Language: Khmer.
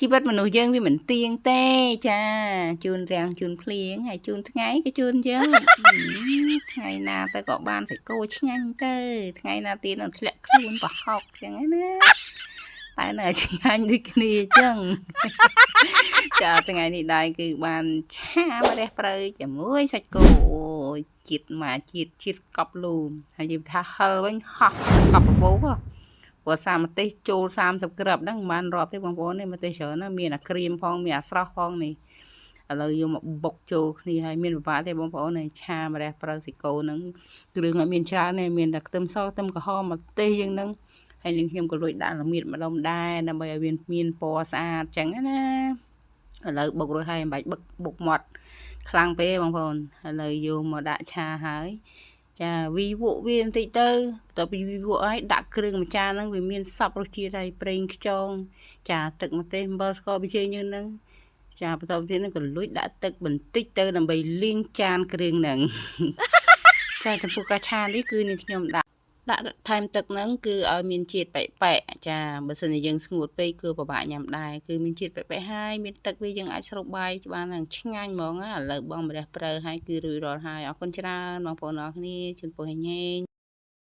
ជីវិតមនុស្សយើងវាមិនទៀងទេចាជូនរាំងជូនភ្លៀងហើយជូនថ្ងៃក៏ជូនយើងថ្ងៃណាទៅក៏បានសាច់គោឆ្ងាញ់ទៅថ្ងៃណាទៀតនឹងធ្លាក់ខ្លួនប្រហុកចឹងណាតែនៅឆ្ងាញ់ដូចគ្នាចឹង ចាថ្ងៃនេះដែរគឺបានឆាម្រះព្រៅជាមួយសាច់គោអូយជាតិមកជាតិជាតិកប់លូមហើយនិយាយថាហិលវិញហោះកប់បបោកព្រោះសាម្ទេសចូល30គ្រាប់ហ្នឹងមិនបានរាប់ទេបងប្អូននេះម្ទេសច្រើនណាស់មានអាក្រៀមផងមានអាស្រស់ផងនេះឥឡូវយកមកបុកចូលគ្នាហើយមានពិបាកទេបងប្អូននេះឆាម្រះព្រៅសាច់គោហ្នឹងគ្រឿងអត់មានច្រើនទេមានតែខ្ទឹមសខ្ទឹមក្រហមម្ទេសយើងហ្នឹងហើយនឹងខ្ញុំក៏លួចដាក់ល្មៀតម្ដុំដែរដើម្បីឲ្យវាមានពណ៌ស្អាតចឹងណាឥឡូវបុករួចហើយមិនបាច់បុកបុកមាត់ខ្លាំងពេកបងប្អូនឥឡូវយកមកដាក់ឆាហើយចាវីវក់វាបន្តិចទៅបន្ទាប់ពីវីវក់ហើយដាក់គ្រឿងមួយចានហ្នឹងវាមានសពរសជាតិហើយប្រេងខ្យងចាទឹកម្ទេសអំបិលស្ករប៊ីចេងយើងហ្នឹងចាបន្តទៀតហ្នឹងក៏លួចដាក់ទឹកបន្តិចទៅដើម្បីលាងចានគ្រឿងហ្នឹង ចាចំពោះការឆានេះគឺនាងខ្ញុំដាក់ដាក់ថែមទឹកហ្នឹងគឺឲ្យមានជាតិប៉ែកប៉ែកចាបើសិនជាយើងស្ងួតពេកគឺពិបាកញ៉ាំដែរគឺមានជាតិប៉ែកប៉ែកហើយមានទឹកវាយើងអាចស្រូបបាយបាននឹងឆ្ងាញ់ហ្មងណាឥឡូវបងម្រះព្រៅហើយគឺរួចរាល់ហើយអរគុណច្រើនបងប្អូនអរគ្នាជូនពរហេងហេង។